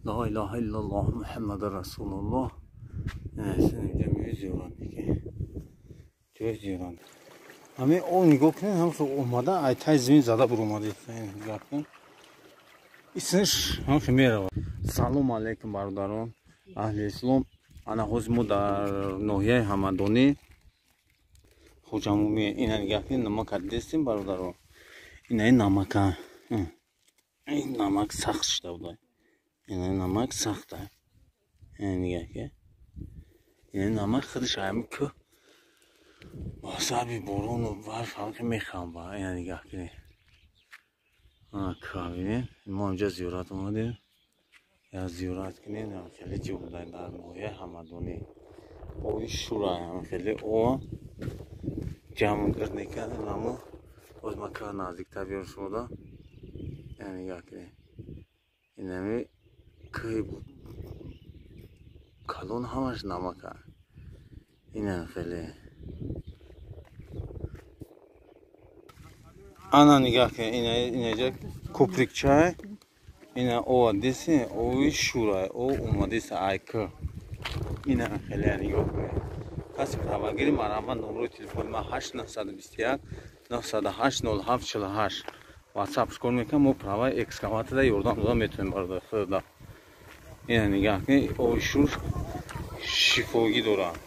Ла илаҳа иллаллоҳ Муҳаммаду Расулуллоҳ. Инҷа меои зиёрат мекунӣ. Ҷои зиёрат. Ҳамин об нигоҳ кунед, ҳам омада ай тай замин зада буромада. Нигоҳ кунед. Исмаш ҳам мерава. Салом алейкум бародарон, аҳли ислом. Ана ҳозир мо дар ноҳияи Ҳамадонӣ Хоҷамумӣ. Ина нигоҳ кунед, намака дидестем бародарон. Ина ин намака. Ин намак сахт шуда буда. Ина намак сахта. Ина нигоҳ кунед. Ина намак худаш ҳамин кӯҳ бо сабаби борону барф ҳамки мехамба. Ина нигоҳ кунед. Ана кӯҳ бинед. Мо инҷа зиёрат омадем. Я зиёрат кунед, хеле ҷо буда дар ноҳияи Ҳамадонӣ. Оби шура хеле об ҷамъ гирд мекардем, аммо боз ман кӯҳ наздиктар биёр шуда. Ина нигоҳ кунед. Инами кӯҳи калон ҳамаш намака. Ина хеле. Ана нигоҳ кунед, инаҷа куприкчай. Ина ова деси, ови шурай, ов омадеса ай кӯҳ. Ина хеле нигоҳ кунед. Каси правагири марҳамат, номерои телефони ман 8921 908 07 48. WhatsApp шкор мекунам, мо праваи экскаваторда ёрдам дода метавонем бародари худода. Ина нигоҳ кунед, ови шур шифогӣ дорад.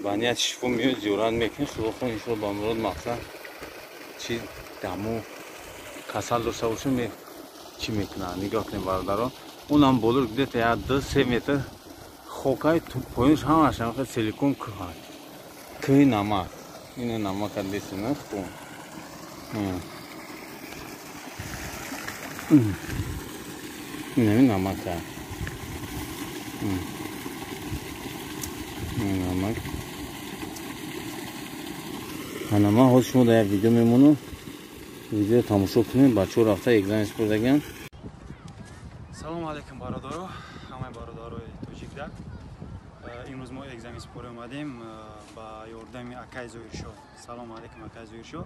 Ба нияти шифо меояд, зиёрат мекунед, худо хоҳ иншоалло ба мурод мақсад чи даму касал дошта бошем чӣ мекунад. Нигоҳ кунед бародарон, унам боло где-то 1-2-3 метр хокай поинш ҳамаш ҳамаха силикон кӯҳ. Кӯҳи намак. Ина намака десина хун. Инами намака. Намак. Ана ман ҳозир шумо дар як видео мемонам. Видео тамошо кунед, бачаҳо рафта экзамен супурдаган. Салом алейкум бародаро, ҳамаи бародарои тоҷикда. Имрӯз мо экзамен супорӣ омадем ба ёрдами акай Зоҳиршоҳ. Салом алейкум акай Зоҳиршоҳ.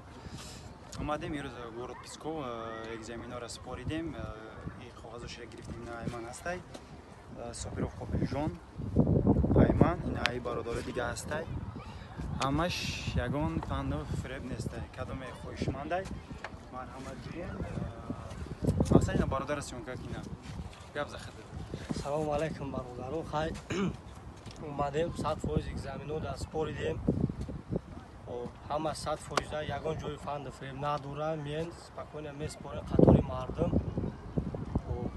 Омадем имрӯз город Псков, экзаменҳоро супоридем. Коғазошро гирифтем, ина айман ҳастай. Сопиров Қобилҷон, айман, ина ай бародарои дига ҳастай. Ҳамаш ягон фанду фиреб нестай. Кадоме хоҳишмандай марҳамат ҷиен. Мақсад ина бародар съёмка кина. Гап захад. Салом алейкум бародаро. Хай омадем 100% экзаменҳо да супоридем. Ҳама 100% ягон ҷои фанду фиреб надора. Миен спокойно месупорем қатори мардум.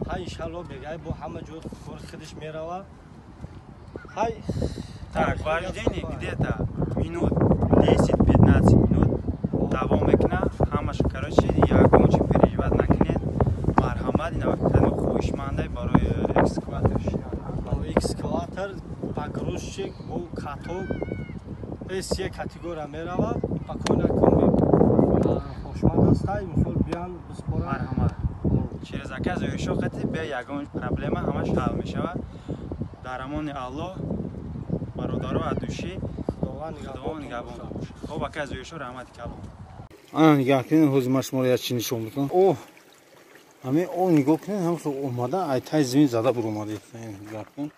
Хай иншалло бегай бо ҳама ҷой кори худаш мерава. Хай так, вождение где-то минут 10-15 минут давом мекуна. Ҳамаш короче ягон чи переживать накунед. Марҳамат, ина вақт хоҳишмандай барои экскаватор шидан. Экскаватор, погрузчик, бо каток С категория мерава. Спокойно кунед. Хоҳишманд ҳастай, мисол биён биспоран. Марҳамат. Через ака Зоҳиршоҳ қати бе ягон проблема ҳамаш ҳал мешавад. Дар амони Аллоҳ бародаро аз души Худованд нигаҳбон бошад. Хоб ака Зоҳиршоҳ, раҳмати калом. Ана нигоҳ кунед, ҳозир ман шуморо як чи нишон медиҳам. Оҳ, ҳамин об нигоҳ кунед, ҳам омада ай тай замин зада буромада. Нигоҳ кунед.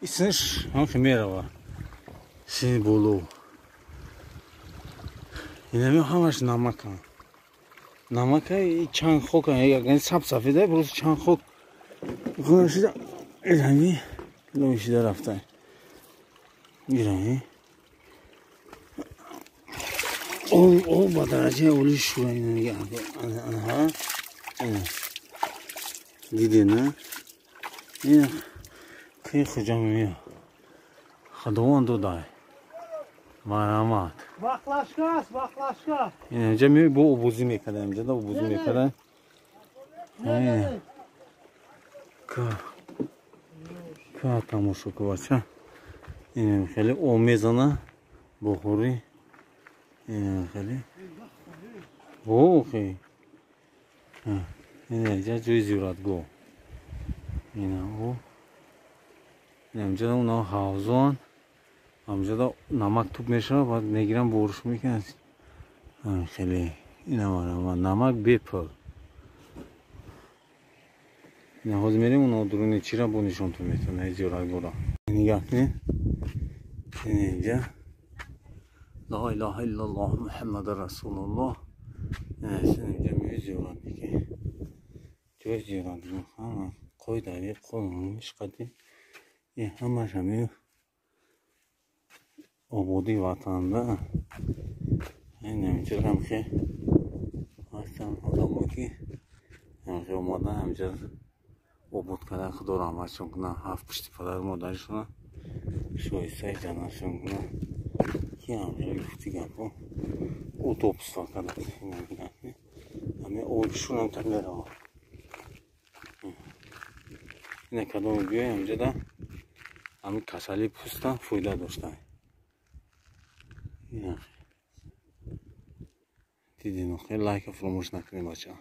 Исмаш ҳамки мерава. Сини боло. Инами ҳамаш намака. Намака чанд хок, ягон саб сафеда, просто чанд хок гӯшида ирами лоишида рафта. Ирами. О, ба дараҷаи олӣ шура ина нигоҳ. Аҳа. Диде на? Ина ки хуҷамия. Худованд додай. Марҳамат. Баклашка, баклашка. Ина инҷа меои бо обозӣ мекарда, инҷа да обозӣ мекарда. Ка тамошо ку бача. Ина хеле об мезана бохӯрӣ. Ина хеле. Охи. Ина инҷа ҷои зиёратгоҳ. Ина о. Ина инҷа уна ҳавзон. Ҳамҷода намак туп мешавад, баъд мегирам борш мекунад. Хеле ина марҳамат, намак бепул. Ина ҳозир мерем, оно дуруни чира бо нишонтон метавона зиёратгоҳро. Нигаҳ кунед. Инҷа ла илаҳа иллаллоҳ Муҳаммаду расулуллоҳ. Инҷа меои зиёрат мекунӣ. Ҷои зиёратгоҳ ҳама қоидаи қонуниш қади ҳамаш ҳами ободии ватанда. Инҷа ҳамхе ҳастанд одамо, ки ҳамхе омадан, ҳамҷа обод кардан. Худо раҳматшон кунад, ҳафт пушти падару модаришона шоистаи ҷаннатшон кунад, ки ҳамхе гуфти гапҳо удобство кардан. Ҳами обшунам та меравад. Ина кадоме биёй, ҳамҷада ҳами касалии пӯста фоида дошта. Дидин, лайка фуромӯш накунед, бачаҳо.